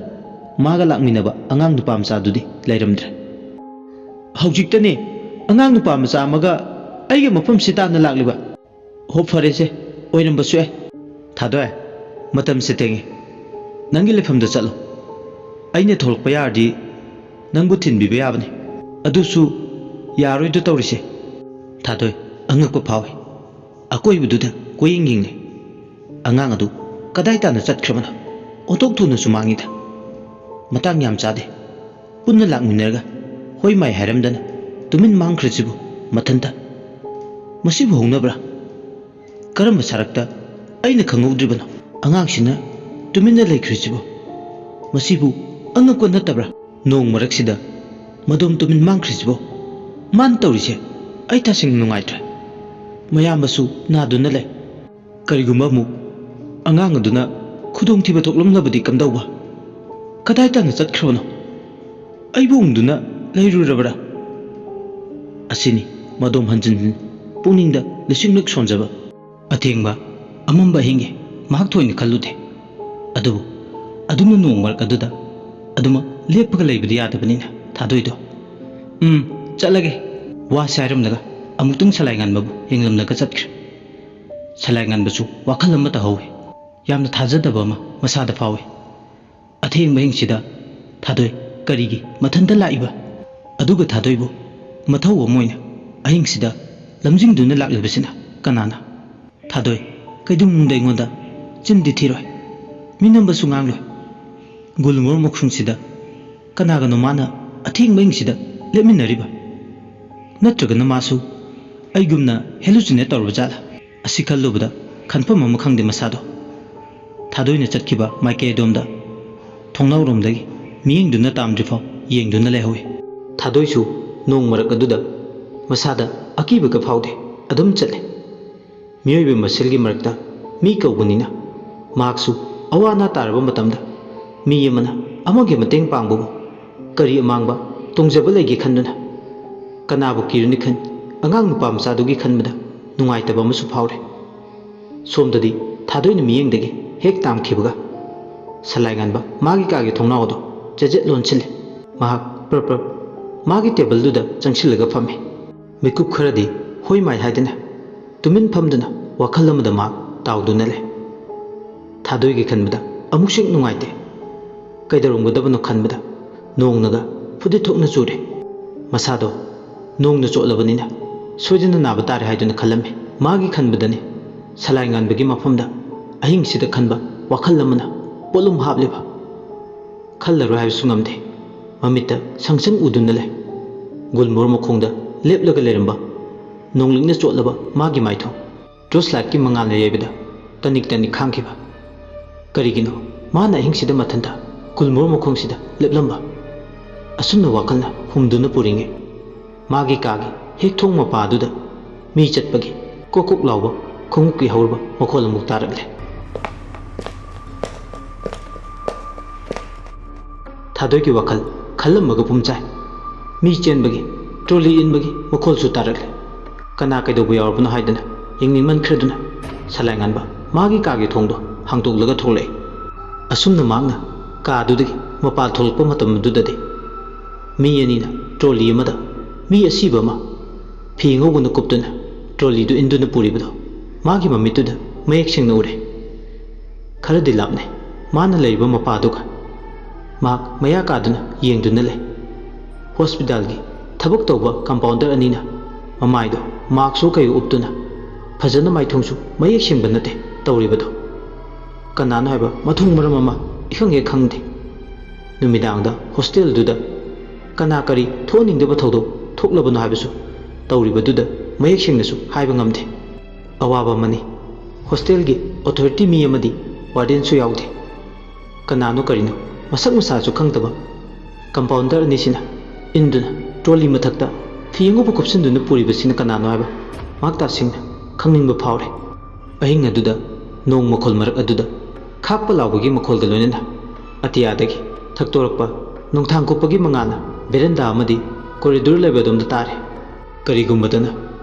ꯃꯥꯒ ꯂꯥꯛꯃꯤꯟꯅꯕ ꯑꯉꯥꯡ ꯅꯨꯄꯥ ꯃꯆꯥꯗꯨꯗꯤ ꯂꯩꯔꯝꯗ꯭ꯔꯦ꯫ "ꯍꯧꯖꯤꯛꯇꯅꯦ ꯑꯉꯥꯡ ꯅꯨꯄꯥ ꯃꯆꯥ ꯑꯃꯒ ꯑꯩꯒ ꯃꯐꯝꯁꯤ ꯇꯥꯟꯅ ꯂꯥꯛꯂꯤꯕ꯫" "ꯍꯣ, ꯐꯔꯦꯁꯦ, ꯑꯣꯏꯔꯝꯕꯁꯨ ꯌꯥꯏ꯫" "ꯊꯥꯗꯣꯏ, ꯃꯇꯝꯁꯦ ꯊꯦꯡꯉꯦ꯫ ꯅꯪꯒꯤ ꯂꯩꯐꯝꯗ ꯆꯠꯂꯣ꯫ ꯑꯩꯅ ꯊꯣꯛꯂꯛꯄ ꯌꯥꯔꯗꯤ ꯅꯪꯕꯨ ꯊꯤꯟꯕꯤꯕ ꯌꯥꯕꯅꯤ꯫ ꯑꯗꯨꯁꯨ ꯌꯥꯔꯣꯏꯗꯣ ꯇꯧꯔꯤꯁꯦ꯫" ꯊꯥꯗꯣꯏ ꯑꯉꯛꯄ ꯐꯥꯎꯏ꯫ ꯑꯀꯣꯏꯕꯗꯨꯗ ꯀꯣꯏꯌꯦꯡ ꯌꯦꯡꯂꯦ꯫ ꯑꯉꯥꯡ ꯑꯗꯨ ꯀꯗꯥꯏ ꯇꯥꯅ ꯆꯠꯈ꯭ꯔꯕꯅꯣ? ꯑꯣꯟꯊꯣꯛ ꯊꯨꯅꯁꯨ ꯃꯥꯡꯉꯤꯗ꯫ ꯃꯇꯥꯡ ꯌꯥꯝ ꯆꯥꯗꯦ꯫ ꯄꯨꯟꯅ ꯂꯥꯛꯃꯤꯟꯅꯔꯒ ꯍꯣꯏ ꯃꯥꯏ ꯍꯥꯏꯔꯝꯗꯅ ꯇꯨꯃꯤꯟ ꯃꯥꯡꯈ꯭ꯔꯤꯁꯤꯕꯨ ꯃꯊꯟꯇ꯫ ꯃꯁꯤꯕꯨ ꯍꯧꯅꯕ꯭ꯔꯥ? ꯀꯔꯝꯕ ꯁꯔꯛꯇ ꯑꯩꯅ ꯈꯪꯍꯧꯗ꯭ꯔꯤꯕꯅꯣ? ꯑꯉꯥꯡꯁꯤꯅ ꯇꯨꯃꯤꯟꯅ ꯂꯩꯈ꯭ꯔꯤꯁꯤꯕꯨ? ꯃꯁꯤꯕꯨ ꯑꯉꯛꯄ ꯅꯠꯇꯕ꯭ꯔꯥ? ꯅꯣꯡ ꯃꯔꯛꯁꯤꯗ ꯃꯗꯣꯝ ꯇꯨꯃꯤꯟ ꯃꯥꯡꯈ꯭ꯔꯤꯁꯤꯕꯣ? ꯃꯥꯅ ꯇꯧꯔꯤꯁꯦ ꯑꯩ ꯇꯁꯦꯡꯅ ꯅꯨꯡꯉꯥꯏꯇ꯭ꯔꯦ꯫ ꯃꯌꯥꯝꯕꯁꯨ ꯅꯥꯗꯨꯅ ꯂꯩ꯫ ꯀꯔꯤꯒꯨꯝꯕ ꯑꯃꯨꯛ ꯑꯉꯥꯡ ꯑꯗꯨꯅ ꯈꯨꯗꯣꯡꯊꯤꯕ ꯊꯣꯛꯂꯝꯂꯕꯗꯤ ꯀꯝꯗꯧꯕ? ꯀꯗꯥꯏ ꯇꯥꯅ ꯆꯠꯈ꯭ꯔꯕꯅꯣ? ꯑꯩꯕꯨ ꯎꯪꯗꯨꯅ ꯂꯩꯔꯨꯔꯕ꯭ꯔꯥ? ꯑꯁꯤꯅꯤ ꯃꯗꯣꯝ ꯍꯟꯖꯤꯟ ꯍꯟꯖꯤꯟ ꯄꯨꯛꯅꯤꯡꯗ ꯂꯤꯁꯤꯡꯂꯛ ꯁꯣꯟꯖꯕ꯫ ꯑꯊꯦꯡꯕ, ꯑꯃꯝꯕ ꯑꯍꯤꯡꯒꯤ ꯃꯍꯥꯛ ꯊꯣꯏꯅ ꯈꯜꯂꯨꯗꯦ꯫ ꯑꯗꯨꯕꯨ ꯑꯗꯨꯝꯅ ꯅꯣꯡ ꯃꯔꯛ ꯑꯗꯨꯗ ꯑꯗꯨꯃꯛ ꯂꯦꯞꯄꯒ ꯂꯩꯕꯗꯤ ꯌꯥꯗꯕꯅꯤꯅ ꯊꯥꯗꯣꯏꯗꯣ, "ꯎꯝ, ꯆꯠꯂꯒꯦ" ꯋꯥꯁꯦ ꯍꯥꯏꯔꯝꯂꯒ ꯑꯃꯨꯛꯇꯪ ꯁꯂꯥꯏ ꯉꯥꯟꯕꯕꯨ ꯌꯦꯡꯂꯝꯂꯒ ꯆꯠꯈ꯭ꯔꯦ꯫ ꯁꯂꯥꯏ ꯉꯥꯟꯕꯁꯨ ꯋꯥꯈꯜ ꯑꯃ ꯇꯧꯍꯧꯏ꯫ ꯌꯥꯝꯅ ꯊꯥꯖꯗꯕ ꯑꯃ ꯃꯁꯥꯗ ꯐꯥꯎꯏ꯫ ꯑꯊꯦꯡꯕ ꯑꯍꯤꯡꯁꯤꯗ ꯊꯥꯗꯣꯏ ꯀꯔꯤꯒꯤ ꯃꯊꯟꯇ ꯂꯥꯛꯏꯕ? ꯑꯗꯨꯒ ꯊꯥꯗꯣꯏꯕꯨ ꯃꯊꯧ ꯑꯃ ꯑꯣꯏꯅ ꯑꯍꯤꯡꯁꯤꯗ ꯂꯝꯖꯤꯡꯗꯨꯅ ꯂꯥꯛꯂꯤꯕꯁꯤꯅ ꯀꯅꯥꯅ? ꯊꯥꯗꯣꯏ ꯀꯩꯗꯧꯅꯨꯡꯗ ꯑꯩꯉꯣꯟꯗ ꯆꯤꯟꯗꯤ ꯊꯤꯔꯣꯏ, ꯃꯤꯅꯝꯕꯁꯨ ꯉꯥꯡꯂꯣꯏ꯫ ꯒꯨꯜꯃꯣꯍꯣꯔ ꯃꯈꯣꯡꯁꯤꯗ ꯀꯅꯥꯒꯅꯣ ꯃꯥꯅ ꯑꯊꯦꯡꯕ ꯑꯍꯤꯡꯁꯤꯗ ꯂꯦꯞꯃꯤꯟꯅꯔꯤꯕ? ꯅꯠꯇ꯭ꯔꯒꯅ ꯃꯥꯁꯨ ꯑꯩꯒꯨꯝꯅ ꯍꯦꯂꯨꯁꯤꯅꯦꯠ ꯇꯧꯔꯕ ꯖꯥꯠꯂꯥ? ꯑꯁꯤ ꯈꯜꯂꯨꯕꯗ ꯈꯟꯐꯝ ꯑꯃ ꯈꯪꯗꯦ ꯃꯁꯥꯗꯣ꯫ ꯊꯥꯗꯣꯏꯅ ꯆꯠꯈꯤꯕ ꯃꯥꯏꯀꯩ ꯑꯗꯣꯝꯗ ꯊꯣꯡꯅꯥꯎꯔꯣꯝꯗꯒꯤ ꯃꯤꯠꯌꯦꯡꯗꯨꯅ ꯇꯥꯝꯗ꯭ꯔꯤꯐꯥꯎ ꯌꯦꯡꯗꯨꯅ ꯂꯩꯍꯧꯏ꯫ ꯊꯥꯗꯣꯏꯁꯨ ꯅꯣꯡ ꯃꯔꯛ ꯑꯗꯨꯗ ꯃꯁꯥꯗ ꯑꯀꯤꯕꯒ ꯐꯥꯎꯗꯦ, ꯑꯗꯨꯝ ꯆꯠꯂꯦ꯫ ꯃꯤꯑꯣꯏꯕ ꯃꯁꯦꯜꯒꯤ ꯃꯔꯛꯇ ꯃꯤ ꯀꯧꯕꯅꯤꯅ ꯃꯍꯥꯛꯁꯨ ꯑꯋꯥ ꯑꯅꯥ ꯇꯥꯔꯕ ꯃꯇꯝꯗ ꯃꯤ ꯑꯃꯅ ꯑꯃꯒꯤ ꯃꯇꯦꯡ ꯄꯥꯡꯕꯕꯨ ꯀꯔꯤ ꯑꯃꯥꯡꯕ ꯇꯣꯡꯖꯕ ꯂꯩꯒꯦ ꯈꯟꯗꯨꯅ ꯀꯅꯥꯕꯨ ꯀꯤꯔꯨꯅꯤ ꯈꯟ ꯑꯉꯥꯡ ꯅꯨꯄꯥ ꯃꯆꯥꯗꯨꯒꯤ ꯈꯟꯕꯗ ꯅꯨꯡꯉꯥꯏꯇꯕ ꯑꯃꯁꯨ ꯐꯥꯎꯔꯦ꯫ ꯁꯣꯝꯗꯗꯤ ꯊꯥꯗꯣꯏꯅ ꯃꯤꯠꯌꯦꯡꯗꯒꯤ ꯍꯦꯛ ꯇꯥꯝꯈꯤꯕꯒ ꯁꯂꯥꯏ ꯉꯥꯟꯕ ꯃꯥꯒꯤ ꯀꯥꯒꯤ ꯊꯣꯡꯅꯥꯎ ꯑꯗꯨ ꯆꯦꯖꯦꯠ ꯂꯣꯟꯁꯤꯜꯂꯦ꯫ ꯃꯍꯥꯛ ꯄ꯭ꯔꯞ ꯄ꯭ꯔꯞ ꯃꯥꯒꯤ ꯇꯦꯕꯜꯗꯨꯗ ꯆꯪꯁꯤꯜꯂꯒ ꯐꯝꯃꯦ꯫ ꯃꯤꯀꯨꯞ ꯈꯔꯗꯤ ꯍꯣꯏ ꯃꯥꯏ ꯍꯥꯏꯗꯅ ꯇꯨꯃꯤꯟ ꯐꯝꯗꯨꯅ ꯋꯥꯈꯜ ꯑꯃꯗ ꯃꯍꯥꯛ ꯇꯥꯎꯗꯨꯅ ꯂꯩ꯫ ꯊꯥꯗꯣꯏꯒꯤ ꯈꯟꯕꯗ ꯑꯃꯨꯛꯁꯨ ꯍꯦꯛ ꯅꯨꯡꯉꯥꯏꯇꯦ꯫ ꯀꯩꯗꯧꯔꯝꯒꯗꯕꯅꯣ ꯈꯟꯕꯗ ꯅꯣꯡꯅꯒ ꯐꯨꯗꯤꯠ ꯊꯣꯛꯅ ꯆꯨꯔꯦ꯫ ꯃꯁꯥꯗꯣ ꯅꯣꯡꯅ ꯆꯣꯠꯂꯕꯅꯤꯅ ꯁꯣꯏꯗꯅ ꯅꯥꯕ ꯇꯥꯔꯦ ꯍꯥꯏꯗꯨꯅ ꯈꯜꯂꯝꯃꯤ꯫ ꯃꯥꯒꯤ ꯈꯟꯕꯗꯅꯤ ꯁꯂꯥꯏ ꯉꯥꯟꯕꯒꯤ ꯃꯐꯝꯗ ꯑꯍꯤꯡꯁꯤꯗ ꯈꯟꯕ ꯋꯥꯈꯜ ꯑꯃꯅ ꯄꯣꯠꯂꯨꯝ ꯍꯥꯞꯂꯤꯕ꯫ ꯈꯜꯂꯔꯣꯏ ꯍꯥꯏꯕꯁꯨ ꯉꯝꯗꯦ꯫ ꯃꯃꯤꯠꯇ ꯁꯪꯁꯪ ꯎꯗꯨꯅ ꯂꯩ꯫ ꯒꯨꯜꯃꯣꯍꯔ ꯃꯈꯣꯡꯗ ꯂꯦꯞꯂꯒ ꯂꯩꯔꯝꯕ ꯅꯣꯡꯂꯤꯛꯅ ꯆꯣꯠꯂꯕ ꯃꯥꯒꯤ ꯃꯥꯏꯊꯣꯡ꯫ ꯇꯣꯔꯆ ꯂꯥꯏꯠꯀꯤ ꯃꯉꯥꯜꯅ ꯌꯩꯕꯗ ꯇꯅꯤꯛ ꯇꯅꯤꯛ ꯈꯥꯡꯈꯤꯕ꯫ ꯀꯔꯤꯒꯤꯅꯣ ꯃꯥꯅ ꯑꯍꯤꯡꯁꯤꯗ ꯃꯊꯟꯇ ꯒꯨꯜꯃꯣꯍꯔ ꯃꯈꯣꯡꯁꯤꯗ ꯂꯦꯞꯂꯝꯕ? ꯑꯁꯨꯝꯅ ꯋꯥꯈꯜꯅ ꯍꯨꯝꯗꯨꯅ ꯄꯨꯔꯤꯉꯩ, ꯃꯥꯒꯤ ꯀꯥꯒꯤ ꯍꯦꯛ ꯊꯣꯡ ꯃꯄꯥꯗꯨꯗ ꯃꯤ ꯆꯠꯄꯒꯤ ꯀꯣꯛ ꯀꯣꯛ ꯂꯥꯎꯕ ꯈꯣꯡꯎꯞꯀꯤ ꯍꯧꯔꯕ ꯃꯈꯣꯜ ꯑꯃꯨꯛ ꯇꯥꯔꯛꯂꯦ꯫ ꯊꯥꯗꯣꯏꯒꯤ ꯋꯥꯈꯜ ꯈꯜꯂꯝꯕꯒ ꯄꯨꯝꯆꯥꯏ꯫ ꯃꯤ ꯆꯦꯟꯕꯒꯤ, ꯇ꯭ꯔꯣꯂꯤ ꯏꯟꯕꯒꯤ ꯃꯈꯣꯜꯁꯨ ꯇꯥꯔꯛꯂꯦ꯫ ꯀꯅꯥ ꯀꯩꯗꯧꯕ ꯌꯥꯎꯔꯕꯅꯣ ꯍꯥꯏꯗꯅ ꯌꯦꯡꯅꯤꯡꯃꯟꯈ꯭ꯔꯗꯨꯅ ꯁꯂꯥꯏ ꯉꯥꯟꯕ ꯃꯥꯒꯤ ꯀꯥꯒꯤ ꯊꯣꯡꯗꯣ ꯍꯥꯡꯗꯣꯛꯂꯒ ꯊꯣꯛꯂꯛꯏ꯫ ꯑꯁꯨꯝꯅ ꯃꯍꯥꯛꯅ ꯀꯥꯗꯨꯗꯒꯤ ꯃꯄꯥꯜ ꯊꯣꯛꯂꯛꯄ ꯃꯇꯝꯗꯨꯗꯗꯤ ꯃꯤ ꯑꯅꯤꯅ ꯇ꯭ꯔꯣꯂꯤ ꯑꯃꯗ ꯃꯤ ꯑꯁꯤꯕ ꯑꯃ ꯐꯤ ꯑꯉꯧꯕꯅ ꯀꯨꯞꯇꯨꯅ ꯇ꯭ꯔꯣꯂꯤꯗꯨ ꯏꯟꯗꯨꯅ ꯄꯨꯔꯤꯕꯗꯣ ꯃꯥꯒꯤ ꯃꯃꯤꯠꯇꯨꯗ ꯃꯌꯦꯛ ꯁꯦꯡꯅ ꯎꯔꯦ꯫ ꯈꯔꯗꯤ ꯂꯥꯞꯅꯩ ꯃꯥꯅ ꯂꯩꯔꯤꯕ ꯃꯄꯥꯗꯨꯒ꯫ ꯃꯍꯥꯛ ꯃꯌꯥ ꯀꯥꯗꯨꯅ ꯌꯦꯡꯗꯨꯅ ꯂꯩ꯫ ꯍꯣꯁꯄꯤꯇꯥꯜꯒꯤ ꯊꯕꯛ ꯇꯧꯕ ꯀꯝꯄꯥꯎꯟꯗꯔ ꯑꯅꯤꯅ ꯃꯃꯥꯏꯗꯣ ꯃꯥꯛꯁꯁꯨ ꯀꯩ ꯎꯞꯇꯨꯅ ꯐꯖꯅ ꯃꯥꯏꯊꯣꯡꯁꯨ ꯃꯌꯦꯛ ꯁꯦꯡꯕ ꯅꯠꯇꯦ ꯇꯧꯔꯤꯕꯗꯣ꯫ ꯀꯅꯥꯅꯣ ꯍꯥꯏꯕ ꯃꯊꯣꯡ ꯃꯔꯝ ꯑꯃ ꯏꯈꯪ ꯍꯦꯛ ꯈꯪꯗꯦ꯫ ꯅꯨꯃꯤꯗꯥꯡꯗ ꯍꯣꯁꯇꯦꯜꯗꯨꯗ ꯀꯅꯥ ꯀꯔꯤ ꯊꯣꯛꯍꯟꯅꯤꯡꯗꯕ ꯊꯧꯗꯣꯛ ꯊꯣꯛꯂꯕꯅꯣ ꯍꯥꯏꯕꯁꯨ ꯇꯧꯔꯤꯕꯗꯨꯗ ꯃꯌꯦꯛ ꯁꯦꯡꯅꯁꯨ ꯍꯥꯏꯕ ꯉꯝꯗꯦ꯫ ꯑꯋꯥꯕ ꯑꯃꯅꯤ꯫ ꯍꯣꯁꯇꯦꯜꯒꯤ ꯑꯣꯊꯣꯔꯤꯇꯤ ꯃꯤ ꯑꯃꯗꯤ ꯋꯥꯔꯗꯦꯟꯁꯨ ꯌꯥꯎꯗꯦ꯫ ꯀꯅꯥꯅꯣ ꯀꯔꯤꯅꯣ ꯃꯁꯛ ꯃꯁꯥꯁꯨ ꯈꯪꯗꯕ ꯀꯝꯄꯥꯎꯟꯗꯔ ꯑꯅꯤꯁꯤꯅ ꯏꯟꯗꯨꯅ ꯇ꯭ꯔꯣꯂꯤ ꯃꯊꯛꯇ ꯐꯤ ꯑꯉꯧꯕ ꯀꯨꯞꯁꯤꯟꯗꯨꯅ ꯄꯨꯔꯤꯕꯁꯤꯅ ꯀꯅꯥꯅꯣ ꯍꯥꯏꯕ ꯃꯍꯥꯛ ꯇꯁꯦꯡꯅ ꯈꯪꯅꯤꯡꯕ ꯐꯥꯎꯔꯦ꯫ ꯑꯍꯤꯡ ꯑꯗꯨꯗ ꯅꯣꯡ ꯃꯈꯣꯜ ꯃꯔꯛ ꯑꯗꯨꯗ ꯈꯥꯛꯄ ꯂꯥꯎꯕꯒꯤ ꯃꯈꯣꯜꯒ ꯂꯣꯏꯅꯅ ꯑꯇꯤꯌꯥꯗꯒꯤ ꯊꯛꯇꯣꯔꯛꯄ ꯅꯣꯡꯊꯥꯡ ꯀꯨꯞꯄꯒꯤ ꯃꯉꯥꯜꯅ ꯚꯦꯔꯦꯟꯗꯥ ꯑꯃꯗꯤ ꯀꯣꯔꯤꯗꯣꯔ ꯂꯩꯕ ꯑꯗꯣꯝꯗ ꯇꯥꯔꯦ꯫ ꯀꯔꯤꯒꯨꯝꯕꯗꯅ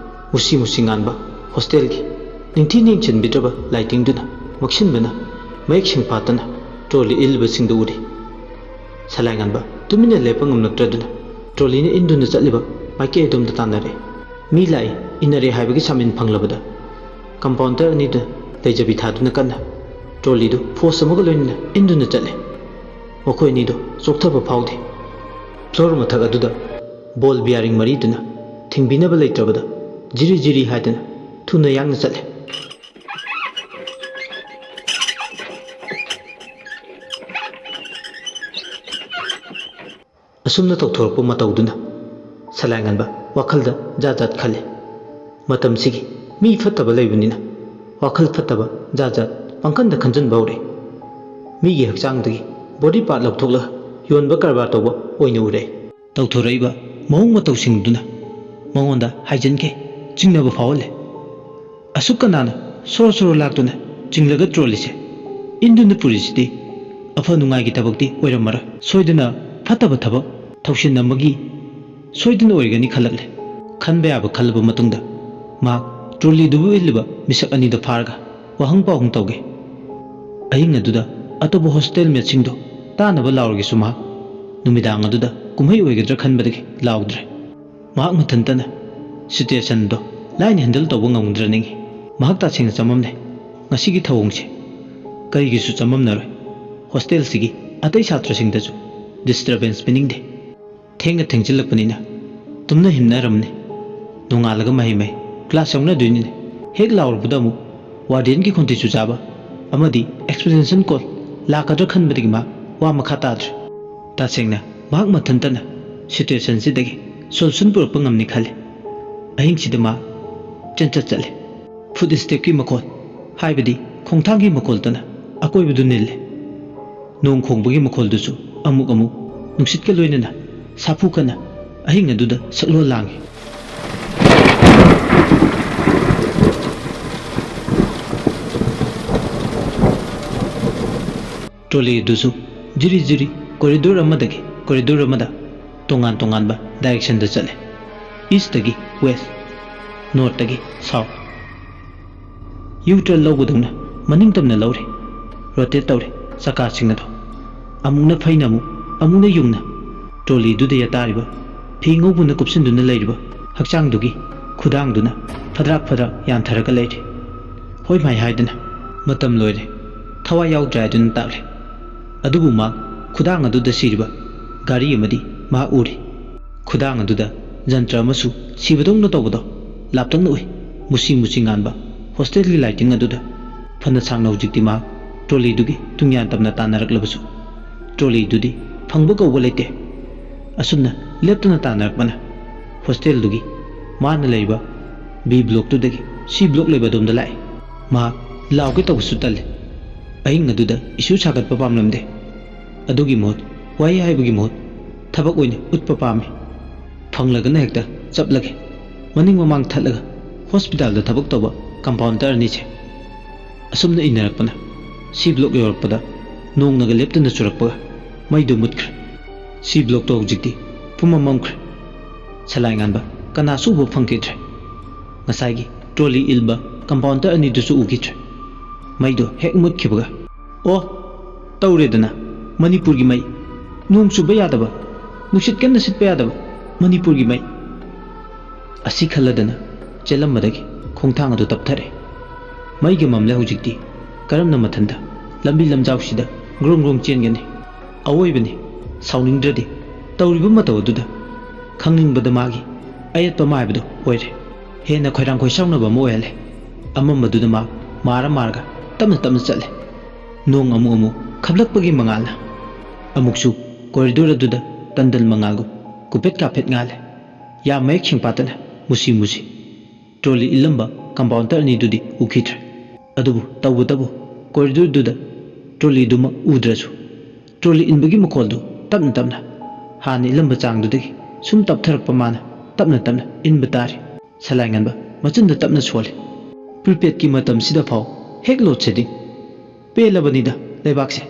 ꯃꯨꯁꯤ ꯃꯨꯁꯤ ꯉꯥꯟꯕ ꯍꯣꯁꯇꯦꯜꯒꯤ ꯅꯤꯡꯊꯤ ꯅꯤꯡꯁꯤꯟꯕꯤꯗ꯭ꯔꯕ ꯂꯥꯏꯇꯤꯡꯗꯨꯅ ꯃꯛꯁꯤꯟꯕꯅ ꯃꯌꯦꯛ ꯁꯦꯡꯐꯥꯠꯇꯅ ꯇ꯭ꯔꯣꯂꯤ ꯏꯜꯂꯤꯕꯁꯤꯡꯗꯨ ꯎꯔꯤ꯫ ꯁꯂꯥꯏ ꯉꯥꯟꯕ ꯇꯨꯃꯤꯟꯅ ꯂꯦꯞꯄ ꯉꯝꯂꯛꯇ꯭ꯔꯗꯨꯅ ꯇ꯭ꯔꯣꯂꯤꯅ ꯏꯟꯗꯨꯅ ꯆꯠꯂꯤꯕ ꯃꯥꯏꯀꯩ ꯑꯗꯣꯝꯗ ꯇꯥꯟꯅꯔꯦ꯫ ꯃꯤ ꯂꯥꯛꯏ, ꯏꯟꯅꯔꯦ ꯍꯥꯏꯕꯒꯤ ꯁꯥꯃꯤꯟ ꯐꯪꯂꯕꯗ ꯀꯝꯄꯥꯎꯟꯗꯔ ꯑꯅꯤꯗꯨ ꯂꯩꯖꯕꯤ ꯊꯥꯗꯨꯅ ꯀꯟꯅ ꯇ꯭ꯔꯣꯂꯤꯗꯨ ꯐꯣꯔꯁ ꯑꯃꯒ ꯂꯣꯏꯅꯅ ꯏꯟꯗꯨꯅ ꯆꯠꯂꯦ꯫ ꯃꯈꯣꯏ ꯑꯅꯤꯗꯨ ꯆꯣꯛꯊꯕ ꯐꯥꯎꯗꯦ꯫ ꯐ꯭ꯂꯣꯔ ꯃꯊꯛ ꯑꯗꯨꯗ ꯕꯣꯜ ꯕꯤꯌꯥꯔꯤꯡ ꯃꯔꯤꯗꯨꯅ ꯊꯤꯡꯕꯤꯅꯕ ꯂꯩꯇ꯭ꯔꯕꯗ ꯖꯤꯔꯤ ꯖꯤꯔꯤ ꯍꯥꯏꯗꯅ ꯊꯨꯅ ꯌꯥꯡꯅ ꯆꯠꯂꯦ꯫ ꯑꯁꯨꯝꯅ ꯇꯧꯊꯣꯔꯛꯄ ꯃꯇꯧꯗꯨꯅ ꯁꯂꯥꯏꯉꯥꯟꯕ ꯋꯥꯈꯜꯗ ꯖꯥꯠ ꯖꯥꯠ ꯈꯜꯂꯤ꯫ ꯃꯇꯝꯁꯤꯒꯤ ꯃꯤ ꯐꯠꯇꯕ ꯂꯩꯕꯅꯤꯅ ꯋꯥꯈꯜ ꯐꯠꯇꯕ ꯖꯥꯠ ꯖꯥꯠ ꯄꯪꯈꯟꯗ ꯈꯟꯖꯤꯟꯕ ꯍꯧꯔꯛꯏ꯫ ꯃꯤꯒꯤ ꯍꯛꯆꯥꯡꯗꯒꯤ ꯕꯣꯗꯤ ꯄꯥꯔꯠ ꯂꯧꯊꯣꯛꯂꯒ ꯌꯣꯟꯕ ꯀꯔꯕꯥꯔ ꯇꯧꯕ ꯑꯣꯏꯅ ꯎꯔꯦ꯫ ꯇꯧꯊꯣꯔꯛꯏꯕ ꯃꯑꯣꯡ ꯃꯇꯧꯁꯤꯡꯗꯨꯅ ꯃꯉꯣꯟꯗ ꯍꯥꯏꯖꯤꯟꯈꯤ, ꯆꯤꯡꯅꯕ ꯐꯥꯎꯍꯜꯂꯦ꯫ ꯑꯁꯨꯛ ꯀꯅꯥꯅ ꯁꯣꯔꯣ ꯁꯣꯔꯣ ꯂꯥꯛꯇꯨꯅ ꯆꯤꯡꯂꯒ ꯇ꯭ꯔꯣꯂꯤꯁꯦ ꯏꯟꯗꯨꯅ ꯄꯨꯔꯤꯁꯤꯗꯤ ꯑꯐ ꯅꯨꯡꯉꯥꯏꯒꯤ ꯊꯕꯛꯇꯤ ꯑꯣꯏꯔꯝꯃꯔꯣꯏ꯫ ꯁꯣꯏꯗꯅ ꯐꯠꯇꯕ ꯊꯕꯛ ꯊꯧꯁꯤꯟ ꯑꯃꯒꯤ ꯁꯣꯏꯗꯅ ꯑꯣꯏꯔꯒꯅꯤ ꯈꯜꯂꯛꯂꯦ꯫ ꯈꯟꯕ ꯌꯥꯕ ꯈꯜꯂꯕ ꯃꯇꯨꯡꯗ ꯃꯍꯥꯛ ꯇ꯭ꯔꯣꯂꯤꯗꯨꯕꯨ ꯏꯜꯂꯤꯕ ꯃꯤꯁꯛ ꯑꯅꯤꯗꯨ ꯐꯥꯔꯒ ꯋꯥꯍꯪ ꯄꯥꯎꯍꯪ ꯇꯧꯒꯦ꯫ ꯑꯍꯤꯡ ꯑꯗꯨꯗ ꯑꯇꯣꯞꯄ ꯍꯣꯁꯇꯦꯜ ꯃꯦꯠꯁꯤꯡꯗꯣ ꯇꯥꯅꯕ ꯂꯥꯎꯔꯒꯦꯁꯨ ꯃꯍꯥꯛ ꯅꯨꯃꯤꯗꯥꯡ ꯑꯗꯨꯗ ꯀꯨꯝꯍꯩ ꯑꯣꯏꯒꯗ꯭ꯔꯥ ꯈꯟꯕꯗꯒꯤ ꯂꯥꯎꯗ꯭ꯔꯦ꯫ ꯃꯍꯥꯛ ꯃꯊꯟꯇꯅ ꯁꯤꯆꯨꯌꯦꯁꯟꯗꯣ ꯂꯥꯏꯅ ꯍꯦꯟꯗꯜ ꯇꯧꯕ ꯉꯝꯒꯗ꯭ꯔꯥ ꯅꯤꯡꯏ꯫ ꯃꯍꯥꯛ ꯇꯁꯦꯡꯅ ꯆꯃꯝꯅꯩ꯫ ꯉꯁꯤꯒꯤ ꯊꯧꯑꯣꯡꯁꯦ ꯀꯔꯤꯒꯤꯁꯨ ꯆꯃꯝꯅꯔꯣꯏ꯫ ꯍꯣꯁꯇꯦꯜꯁꯤꯒꯤ ꯑꯇꯩ ꯁꯥꯇ꯭ꯔꯁꯤꯡꯗꯁꯨ ꯗꯤꯁꯇꯔꯕꯦꯟꯁ ꯄꯤꯅꯤꯡꯗꯦ꯫ ꯊꯦꯡꯅ ꯊꯦꯡꯖꯤꯜꯂꯛꯄꯅꯤꯅ ꯇꯨꯝꯅ ꯍꯤꯞꯅꯔꯝꯅꯤ꯫ ꯅꯣꯡꯉꯥꯜꯂꯒ ꯃꯍꯩ ꯃꯍꯩ ꯀ꯭ꯂꯥꯁ ꯌꯥꯎꯅꯗꯣꯏꯅꯤꯅꯦ꯫ ꯍꯦꯛ ꯂꯥꯎꯔꯛꯄꯗ ꯑꯃꯨꯛ ꯋꯥꯔꯗꯦꯟꯒꯤ ꯈꯣꯟꯊꯤ ꯆꯨꯖꯥꯕ ꯑꯃꯗꯤ ꯑꯦꯛꯁꯄ꯭ꯂꯦꯅꯦꯁꯟ ꯀꯣꯜ ꯂꯥꯛꯀꯗ꯭ꯔꯥ ꯈꯟꯕꯗꯒꯤ ꯃꯍꯥꯛ ꯋꯥ ꯃꯈꯥ ꯇꯥꯗ꯭ꯔꯦ꯫ ꯇꯁꯦꯡꯅ ꯃꯍꯥꯛ ꯃꯊꯟꯇꯅ ꯁꯤꯆꯨꯌꯦꯁꯟꯁꯤꯗꯒꯤ ꯁꯣꯂꯨꯁꯟ ꯄꯨꯔꯛꯄ ꯉꯝꯅꯤ ꯈꯜꯂꯤ꯫ ꯑꯍꯤꯡꯁꯤꯗ ꯃꯍꯥꯛ ꯆꯦꯟꯆꯠ ꯆꯠꯂꯦ꯫ ꯐꯨꯠ ꯁ꯭ꯇꯦꯞꯀꯤ ꯃꯈꯣꯜ, ꯍꯥꯏꯕꯗꯤ ꯈꯣꯡꯊꯥꯡꯒꯤ ꯃꯈꯣꯜꯗꯨꯅ ꯑꯀꯣꯏꯕꯗꯨ ꯅꯤꯜꯂꯦ꯫ ꯅꯣꯡ ꯈꯣꯡꯕꯒꯤ ꯃꯈꯣꯜꯗꯨꯁꯨ ꯑꯃꯨꯛ ꯑꯃꯨꯛ ꯅꯨꯡꯁꯤꯠꯀ ꯂꯣꯏꯅꯅ ꯁꯥꯐꯨ ꯀꯟꯅ ꯑꯍꯤꯡ ꯑꯗꯨꯗ ꯁꯛꯂꯣꯟ ꯂꯥꯡꯏ꯫ ꯇ꯭ꯔꯣꯂꯤ ꯑꯗꯨꯁꯨ ꯖꯤꯔꯤ ꯖꯤꯔꯤ ꯀꯣꯔꯤꯗꯣꯔ ꯑꯃꯗꯒꯤ ꯀꯣꯔꯤꯗꯣꯔ ꯑꯃꯗ ꯇꯣꯉꯥꯟ ꯇꯣꯉꯥꯟꯕ ꯗꯥꯏꯔꯦꯛꯁꯟꯗ ꯆꯠꯂꯦ꯫ ꯏꯁꯇꯒꯤ ꯋꯦꯁ, ꯅꯣꯔꯠꯇꯒꯤ ꯁꯥꯎꯠ꯫ ꯌꯨ ꯇꯔꯟ ꯂꯧꯕꯗꯧꯅ ꯃꯅꯤꯡ ꯇꯝꯅ ꯂꯧꯔꯦ꯫ ꯔꯣꯇꯦꯠ ꯇꯧꯔꯦ ꯆꯀꯥꯁꯤꯡ ꯑꯗꯣ꯫ ꯑꯃꯨꯛꯅ ꯐꯩꯅ ꯑꯃꯨꯛ, ꯑꯃꯨꯛꯅ ꯌꯨꯡꯅ꯫ ꯇ꯭ꯔꯣꯂꯤꯗꯨꯗ ꯌꯥꯇꯥꯔꯤꯕ ꯐꯤ ꯉꯧꯕꯅ ꯀꯨꯞꯁꯤꯟꯗꯨꯅ ꯂꯩꯔꯤꯕ ꯍꯛꯆꯥꯡꯗꯨꯒꯤ ꯈꯨꯗꯥꯡꯗꯨꯅ ꯐꯗ꯭ꯔꯥꯛ ꯐꯗ꯭ꯔꯥꯛ ꯌꯥꯟꯊꯔꯒ ꯂꯩꯔꯦ꯫ ꯍꯣꯏ ꯃꯥꯏ ꯍꯥꯏꯗꯅ ꯃꯇꯝ ꯂꯣꯏꯔꯦ꯫ ꯊꯋꯥꯏ ꯌꯥꯎꯗ꯭ꯔꯦ ꯍꯥꯏꯗꯨꯅ ꯇꯥꯛꯂꯦ꯫ ꯑꯗꯨꯕꯨ ꯃꯍꯥꯛ ꯈꯨꯗꯥꯡ ꯑꯗꯨꯗ ꯁꯤꯔꯤꯕ ꯒꯥꯔꯤ ꯑꯃꯗꯤ ꯃꯍꯥꯛ ꯎꯔꯦ꯫ ꯈꯨꯗꯥꯡ ꯑꯗꯨꯗ ꯖꯟꯇ꯭ꯔ ꯑꯃꯁꯨ ꯁꯤꯕꯗꯧꯅ ꯇꯧꯕꯗꯣ ꯂꯥꯞꯇꯛꯅ ꯎꯏ꯫ ꯃꯨꯁꯤ ꯃꯨꯁꯤ ꯉꯥꯟꯕ ꯍꯣꯁꯇꯦꯜꯒꯤ ꯂꯥꯏꯇꯤꯡ ꯑꯗꯨꯗ꯫ ꯐꯅ ꯁꯥꯡꯅ ꯍꯧꯖꯤꯛꯇꯤ ꯃꯍꯥꯛ ꯇ꯭ꯔꯣꯂꯤꯗꯨꯒꯤ ꯇꯨꯡꯌꯥꯟ ꯇꯝꯅ ꯇꯥꯟꯅꯔꯛꯂꯕꯁꯨ ꯇ꯭ꯔꯣꯂꯤꯗꯨꯗꯤ ꯐꯪꯕ ꯀꯧꯕ ꯂꯩꯇꯦ꯫ ꯑꯁꯨꯝꯅ ꯂꯦꯞꯇꯅ ꯇꯥꯟꯅꯔꯛꯄꯅ ꯍꯣꯁꯇꯦꯜꯗꯨꯒꯤ ꯃꯥꯅ ꯂꯩꯔꯤꯕ ꯕꯤ ꯕ꯭ꯂꯣꯛꯇꯨꯗꯒꯤ ꯁꯤ ꯕ꯭ꯂꯣꯛ ꯂꯩꯕ ꯑꯗꯣꯝꯗ ꯂꯥꯛꯏ꯫ ꯃꯍꯥꯛ ꯂꯥꯎꯒꯦ ꯇꯧꯕꯁꯨ ꯇꯜꯂꯤ꯫ ꯑꯍꯤꯡ ꯑꯗꯨꯗ ꯏꯁꯨ ꯁꯥꯒꯠꯄ ꯄꯥꯝꯂꯝꯗꯦ꯫ ꯑꯗꯨꯒꯤ ꯃꯍꯨꯠ ꯋꯥꯍꯩ ꯍꯥꯏꯕꯒꯤ ꯃꯍꯨꯠ ꯊꯕꯛ ꯑꯣꯏꯅ ꯎꯠꯄ ꯄꯥꯝꯃꯤ꯫ ꯐꯪꯂꯒꯅ ꯍꯦꯛꯇ ꯆꯞꯂꯒꯦ꯫ ꯃꯅꯤꯡ ꯃꯃꯥꯡ ꯊꯠꯂꯒ ꯍꯣꯁꯄꯤꯇꯥꯜꯗ ꯊꯕꯛ ꯇꯧꯕ ꯀꯝꯄꯥꯎꯟꯗꯔ ꯑꯅꯤꯁꯦ꯫ ꯑꯁꯨꯝꯅ ꯏꯟꯅꯔꯛꯄꯅ ꯁꯤ ꯕ꯭ꯂꯣꯛ ꯌꯧꯔꯛꯄꯗ ꯅꯣꯡꯅꯒ ꯂꯦꯞꯇꯅ ꯆꯨꯔꯛꯄꯒ ꯃꯩꯗꯨ ꯃꯨꯠꯈ꯭ꯔꯦ꯫ ꯁꯤ ꯕ꯭ꯂꯣꯛꯇꯣ ꯍꯧꯖꯤꯛꯇꯤ ꯄꯨꯝꯃꯝ ꯃꯝꯈ꯭ꯔꯦ꯫ ꯁꯂꯥꯏ ꯉꯥꯟꯕ ꯀꯅꯥꯁꯨ ꯎꯕ ꯐꯪꯈꯤꯗ꯭ꯔꯦ꯫ ꯉꯁꯥꯏꯒꯤ ꯇ꯭ꯔꯣꯂꯤ ꯏꯜꯕ ꯀꯝꯄꯥꯎꯟꯗꯔ ꯑꯅꯤꯗꯨꯁꯨ ꯎꯈꯤꯗ꯭ꯔꯦ꯫ ꯃꯩꯗꯣ ꯍꯦꯛ ꯃꯨꯠꯈꯤꯕꯒ, "ꯑꯣ, ꯇꯧꯔꯦꯗꯅ, ꯃꯅꯤꯄꯨꯔꯒꯤ ꯃꯩ꯫ ꯅꯣꯡ ꯆꯨꯕ ꯌꯥꯗꯕ, ꯅꯨꯡꯁꯤꯠ ꯀꯟꯅ ꯁꯤꯠꯄ ꯌꯥꯗꯕ ꯃꯅꯤꯄꯨꯔꯒꯤ ꯃꯩ!" ꯑꯁꯤ ꯈꯜꯂꯗꯅ ꯆꯦꯜꯂꯝꯕꯗꯒꯤ ꯈꯣꯡꯊꯥꯡ ꯑꯗꯨ ꯇꯞꯊꯔꯦ꯫ ꯃꯩꯒ ꯃꯝꯂꯦ ꯍꯧꯖꯤꯛꯇꯤ꯫ ꯀꯔꯝꯅ ꯃꯊꯟꯗ ꯂꯝꯕꯤ ꯂꯝꯖꯥꯎꯁꯤꯗ ꯒ꯭ꯔꯣꯡ ꯒ꯭ꯔꯣꯡ ꯆꯦꯟꯒꯅꯤ? ꯑꯋꯣꯏꯕꯅꯤ, ꯁꯥꯎꯅꯤꯡꯗ꯭ꯔꯗꯤ ꯇꯧꯔꯤꯕ ꯃꯇꯧ ꯑꯗꯨꯗ꯫ ꯈꯪꯅꯤꯡꯕꯗ ꯃꯥꯒꯤ ꯑꯌꯦꯠꯄ ꯑꯃ ꯍꯥꯏꯕꯗꯨ ꯑꯣꯏꯔꯦ꯫ ꯍꯦꯟꯅ ꯈꯣꯏꯔꯥꯡ ꯈꯣꯏꯁꯥꯎꯅꯕ ꯑꯃ ꯑꯣꯏꯍꯜꯂꯦ꯫ ꯑꯃꯝꯕꯗꯨꯗ ꯃꯥ ꯃꯥꯔ ꯃꯥꯔꯒ ꯇꯞꯅ ꯇꯞꯅ ꯆꯠꯂꯦ꯫ ꯅꯣꯡ ꯑꯃꯨꯛ ꯑꯃꯨꯛ ꯈꯞꯂꯛꯄꯒꯤ ꯃꯉꯥꯜꯅ ꯑꯃꯨꯛꯁꯨ ꯀꯣꯔꯤꯗꯣꯔ ꯑꯗꯨꯗ ꯇꯟꯗꯜ ꯃꯉꯥꯜꯒꯨꯝ ꯀꯨꯐꯦꯠ ꯀꯥꯐꯦꯠ ꯉꯥꯜꯂꯦ꯫ ꯌꯥꯝ ꯃꯌꯦꯛ ꯁꯦꯡꯄꯥꯠꯇꯅ ꯃꯨꯁꯤ ꯃꯨꯁꯤ꯫ ꯇ꯭ꯔꯣꯂꯤ ꯏꯜꯂꯝꯕ ꯀꯝꯄꯥꯎꯟꯗꯔ ꯑꯅꯤꯗꯨꯗꯤ ꯎꯈꯤꯗ꯭ꯔꯦ꯫ ꯑꯗꯨꯕꯨ ꯇꯧꯕꯇꯕꯨ ꯀꯣꯔꯤꯗꯣꯔꯗꯨꯗ ꯇ꯭ꯔꯣꯂꯤꯗꯨꯃꯛ ꯎꯗ꯭ꯔꯁꯨ, ꯇ꯭ꯔꯣꯂꯤ ꯏꯟꯕꯒꯤ ꯃꯈꯣꯜꯗꯨ ꯇꯞꯅ ꯇꯞꯅ ꯍꯥꯟꯅ ꯏꯜꯂꯝꯕ ꯆꯥꯡꯗꯨꯗꯒꯤ ꯁꯨꯝ ꯇꯞꯊꯔꯛꯄ ꯃꯥꯅ ꯇꯞꯅ ꯇꯞꯅ ꯏꯟꯕ ꯇꯥꯔꯤ꯫ ꯁꯂꯥꯏ ꯉꯟꯕ ꯃꯆꯤꯟꯗ ꯇꯞꯅ ꯁꯣꯜꯂꯤ꯫ ꯄ꯭ꯔꯤꯄꯦꯗꯀꯤ ꯃꯇꯝꯁꯤꯗ ꯐꯥꯎ ꯍꯦꯛ ꯂꯣꯗ ꯁꯦꯗꯤꯡ꯫ ꯄꯦꯜꯂꯕꯅꯤꯗ ꯂꯩꯕꯥꯛꯁꯦ꯫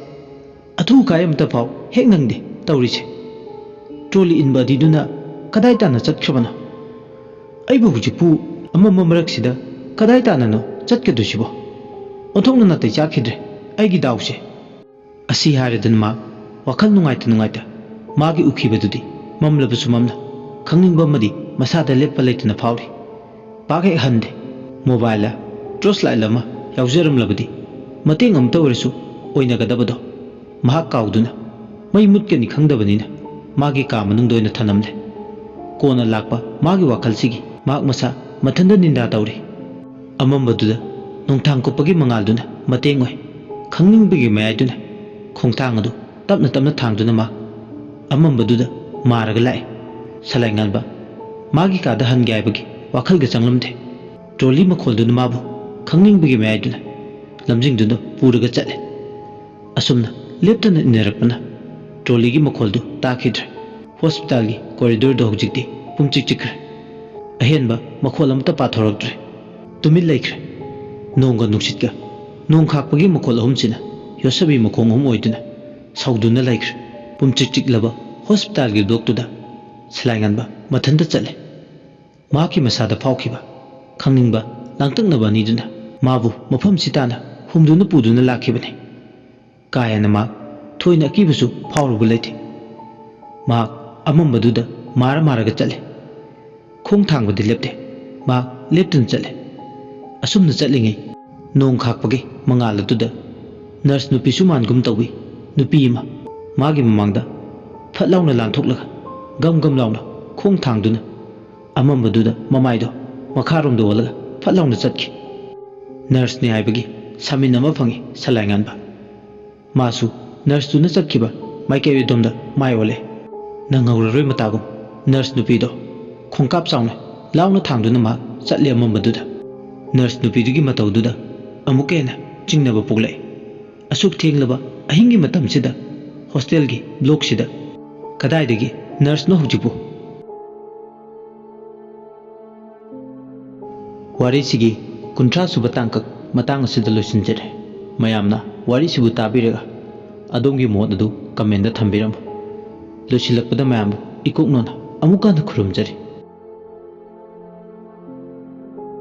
ꯑꯊꯨ ꯑꯀꯥꯏ ꯑꯃꯇ ꯐꯥꯎ ꯍꯦꯛ ꯅꯪꯗꯦ ꯇꯧꯔꯤꯁꯦ꯫ ꯇ꯭ꯔꯣꯂꯤ ꯏꯟꯕ ꯑꯗꯤꯗꯨꯅ ꯀꯗꯥꯏ ꯇꯥꯟꯅ ꯆꯠꯈ꯭ꯔꯕꯅꯣ? ꯑꯩꯕꯨ ꯍꯧꯖꯤꯛꯄꯨ ꯑꯃꯝꯕ ꯃꯔꯛꯁꯤꯗ ꯀꯗꯥꯏ ꯇꯥꯟꯅꯅꯣ ꯆꯠꯀꯗꯣꯏꯁꯤꯕꯣ? ꯑꯣꯟꯊꯣꯛꯅ ꯅꯥꯇꯩ ꯆꯥꯈꯤꯗ꯭ꯔꯦ ꯑꯩꯒꯤ ꯗꯥꯎꯁꯦ꯫ ꯑꯁꯤ ꯍꯥꯏꯔꯗꯨꯅ ꯃꯥ ꯋꯥꯈꯜ ꯅꯨꯡꯉꯥꯏꯇ ꯅꯨꯡꯉꯥꯏꯇ ꯃꯥꯒꯤ ꯎꯈꯤꯕꯗꯨꯗꯤ ꯃꯝꯂꯕꯁꯨ ꯃꯝꯅ ꯈꯪꯅꯤꯡꯕ ꯑꯃꯗꯤ ꯃꯁꯥꯗ ꯂꯦꯞꯄ ꯂꯩꯇꯅ ꯐꯥꯎꯔꯤ꯫ ꯄꯥꯛ ꯍꯦꯛ ꯍꯟꯗꯦ꯫ ꯃꯣꯕꯥꯏꯜꯗ ꯇꯣꯔꯆ ꯂꯥꯏꯠ ꯑꯃ ꯌꯥꯎꯖꯔꯝꯂꯕꯗꯤ ꯃꯇꯦꯡ ꯑꯃꯇ ꯑꯣꯏꯔꯁꯨ ꯑꯣꯏꯅꯒꯗꯕꯗꯣ ꯃꯍꯥꯛ ꯀꯥꯎꯗꯨꯅ ꯃꯩ ꯃꯨꯠꯀꯅꯤ ꯈꯪꯗꯕꯅꯤꯅ ꯃꯥꯒꯤ ꯀꯥ ꯃꯅꯨꯡꯗ ꯑꯣꯏꯅ ꯊꯅꯝꯂꯦ꯫ ꯀꯣꯟꯅ ꯂꯥꯛꯄ ꯃꯥꯒꯤ ꯋꯥꯈꯜꯁꯤꯒꯤ ꯃꯍꯥꯛ ꯃꯁꯥ ꯃꯊꯟꯇ ꯅꯤꯟꯗꯥ ꯇꯧꯔꯤ꯫ ꯑꯃꯝꯕꯗꯨꯗ ꯅꯣꯡꯊꯥꯡ ꯀꯨꯞꯄꯒꯤ ꯃꯉꯥꯜꯗꯨꯅ ꯃꯇꯦꯡ ꯑꯣꯏ꯫ ꯈꯪꯅꯤꯡꯕꯒꯤ ꯃꯌꯥꯏꯗꯨꯅ ꯈꯣꯡꯊꯥꯡ ꯑꯗꯨ ꯇꯞꯅ ꯇꯞꯅ ꯊꯥꯡꯗꯨꯅ ꯃꯥ ꯑꯃꯝꯕꯗꯨꯗ ꯃꯥꯔꯒ ꯂꯥꯛꯑꯦ꯫ ꯁꯂꯥꯏ ꯉꯥꯟꯕ ꯃꯥꯒꯤ ꯀꯥꯗ ꯍꯟꯒꯦ ꯍꯥꯏꯕꯒꯤ ꯋꯥꯈꯜꯒ ꯆꯪꯂꯝꯗꯦ꯫ ꯇ꯭ꯔꯣꯂꯤ ꯃꯈꯣꯜꯗꯨꯅ ꯃꯥꯕꯨ ꯈꯪꯅꯤꯡꯕꯒꯤ ꯃꯌꯥꯏꯗꯨꯅ ꯂꯝꯖꯤꯡꯗꯨꯅ ꯄꯨꯔꯒ ꯆꯠꯂꯦ꯫ ꯑꯁꯨꯝꯅ ꯂꯦꯞꯇꯅ ꯏꯟꯅꯔꯛꯄꯅ ꯇ꯭ꯔꯣꯂꯤꯒꯤ ꯃꯈꯣꯜꯗꯨ ꯇꯥꯈꯤꯗ꯭ꯔꯦ꯫ ꯍꯣꯁꯄꯤꯇꯥꯜꯒꯤ ꯀꯣꯔꯤꯗꯣꯔꯗꯣ ꯍꯧꯖꯤꯛꯇꯤ ꯄꯨꯝꯆꯤꯛ ꯆꯤꯛꯈ꯭ꯔꯦ꯫ ꯑꯍꯦꯟꯕ ꯃꯈꯣꯜ ꯑꯃꯠꯇ ꯄꯥꯊꯣꯔꯛꯇ꯭ꯔꯦ꯫ ꯇꯨꯃꯤꯟ ꯂꯩꯈ꯭ꯔꯦ꯫ ꯅꯣꯡꯒ ꯅꯨꯡꯁꯤꯠꯀ ꯅꯣꯡ ꯈꯥꯛꯄꯒꯤ ꯃꯈꯣꯜ ꯑꯍꯨꯝꯁꯤꯅ ꯌꯣꯠꯁꯕꯤ ꯃꯈꯣꯡ ꯑꯍꯨꯝ ꯑꯣꯏꯗꯨꯅ ꯁꯧꯗꯨꯅ ꯂꯩꯈ꯭ꯔꯦ꯫ ꯄꯨꯝꯆꯤꯛ ꯆꯤꯛꯂꯕ ꯍꯣꯁꯄꯤꯇꯥꯜꯒꯤ ꯕ꯭ꯂꯣꯛꯇꯨꯗ ꯁꯂꯥꯏꯉꯥꯟꯕ ꯃꯊꯟꯇ ꯆꯠꯂꯦ꯫ ꯃꯍꯥꯛꯀꯤ ꯃꯁꯥꯗ ꯐꯥꯎꯈꯤꯕ ꯈꯪꯅꯤꯡꯕ ꯂꯥꯡꯇꯛꯅꯕ ꯑꯅꯤꯗꯨꯅ ꯃꯥꯕꯨ ꯃꯐꯝꯁꯤ ꯇꯥꯅ ꯍꯨꯝꯗꯨꯅ ꯄꯨꯗꯨꯅ ꯂꯥꯛꯈꯤꯕꯅꯤ꯫ ꯀꯥ ꯍꯦꯟꯅ ꯃꯍꯥꯛ ꯊꯣꯏꯅ ꯑꯀꯤꯕꯁꯨ ꯐꯥꯎꯔꯨꯕ ꯂꯩꯇꯦ꯫ ꯃꯍꯥꯛ ꯑꯃꯝꯕꯗꯨꯗ ꯃꯥꯔ ꯃꯥꯔꯒ ꯆꯠꯂꯦ꯫ ꯈꯣꯡ ꯊꯥꯡꯕꯗꯤ ꯂꯦꯞꯇꯦ꯫ ꯃꯍꯥꯛ ꯂꯦꯞꯇꯨꯅ ꯆꯠꯂꯦ꯫ ꯑꯁꯨꯝꯅ ꯆꯠꯂꯤꯉꯩ ꯅꯣꯡ ꯈꯥꯛꯄꯒꯤ ꯃꯉꯥꯜ ꯑꯗꯨꯗ ꯅꯔꯁ ꯅꯨꯄꯤꯁꯨ ꯃꯥꯟꯒꯨꯝ ꯇꯧꯏ꯫ ꯅꯨꯄꯤ ꯑꯃ ꯃꯥꯒꯤ ꯃꯃꯥꯡꯗ ꯐꯠ ꯂꯥꯎꯅ ꯂꯥꯟꯊꯣꯛꯂꯒ ꯒꯝ ꯒꯝ ꯂꯥꯎꯅ ꯈꯣꯡ ꯊꯥꯡꯗꯨꯅ ꯑꯃꯝꯕꯗꯨꯗ ꯃꯃꯥꯏꯗꯣ ꯃꯈꯥꯔꯣꯝꯗ ꯑꯣꯜꯂꯒ ꯐꯠ ꯂꯥꯎꯅ ꯆꯠꯈꯤ꯫ ꯅꯔꯁꯅꯤ ꯍꯥꯏꯕꯒꯤ ꯁꯥꯃꯤꯟ ꯑꯃ ꯐꯪꯉꯤ ꯁꯂꯥꯏꯉꯥꯟꯕ꯫ ꯃꯥꯁꯨ ꯅꯔꯁꯇꯨꯅ ꯆꯠꯈꯤꯕ ꯃꯥꯏꯀꯩ ꯑꯗꯣꯝꯗ ꯃꯥꯏ ꯑꯣꯜꯂꯦ꯫ ꯅꯪꯍꯧꯔꯔꯣꯏ ꯃꯇꯥꯒꯨꯝ ꯅꯔꯁ ꯅꯨꯄꯤꯗꯣ ꯈꯣꯡꯀꯥꯞ ꯆꯥꯎꯅ ꯂꯥꯎꯅ ꯊꯥꯡꯗꯨꯅ ꯃꯍꯥꯛ ꯆꯠꯂꯦ ꯑꯃꯝꯕꯗꯨꯗ꯫ ꯅꯔꯁ ꯅꯨꯄꯤꯗꯨꯒꯤ ꯃꯇꯧꯗꯨꯗ ꯑꯃꯨꯛꯀ ꯍꯦꯟꯅ ꯆꯤꯡꯅꯕ ꯄꯣꯛꯂꯛꯏ꯫ ꯑꯁꯨꯛ ꯊꯦꯡꯂꯕ ꯑꯍꯤꯡꯒꯤ ꯃꯇꯝꯁꯤꯗ ꯍꯣꯁꯇꯦꯜꯒꯤ ꯕ꯭ꯂꯣꯛꯁꯤꯗ ꯀꯗꯥꯏꯗꯒꯤ ꯅꯔꯁꯅꯣ ꯍꯧꯖꯤꯛꯄꯨ? ꯋꯥꯔꯤꯁꯤꯒꯤ ꯀꯨꯟꯊ꯭ꯔꯥ ꯁꯨꯕ ꯇꯥꯡꯀꯛ ꯃꯇꯥꯡ ꯑꯁꯤꯗ ꯂꯣꯏꯁꯤꯟꯖꯔꯦ꯫ ꯃꯌꯥꯝꯅ ꯋꯥꯔꯤꯁꯤꯕꯨ ꯇꯥꯕꯤꯔꯒ ꯑꯗꯣꯝꯒꯤ ꯃꯣꯠ ꯑꯗꯨ ꯀꯃꯦꯟꯗ ꯊꯝꯕꯤꯔꯝꯃꯨ꯫ ꯂꯣꯏꯁꯤꯜꯂꯛꯄꯗ ꯃꯌꯥꯝꯕꯨ ꯏꯀꯣꯛꯅꯅ ꯑꯃꯨꯛꯀ ꯍꯟꯅ ꯈꯨꯔꯨꯝꯖꯔꯤ꯫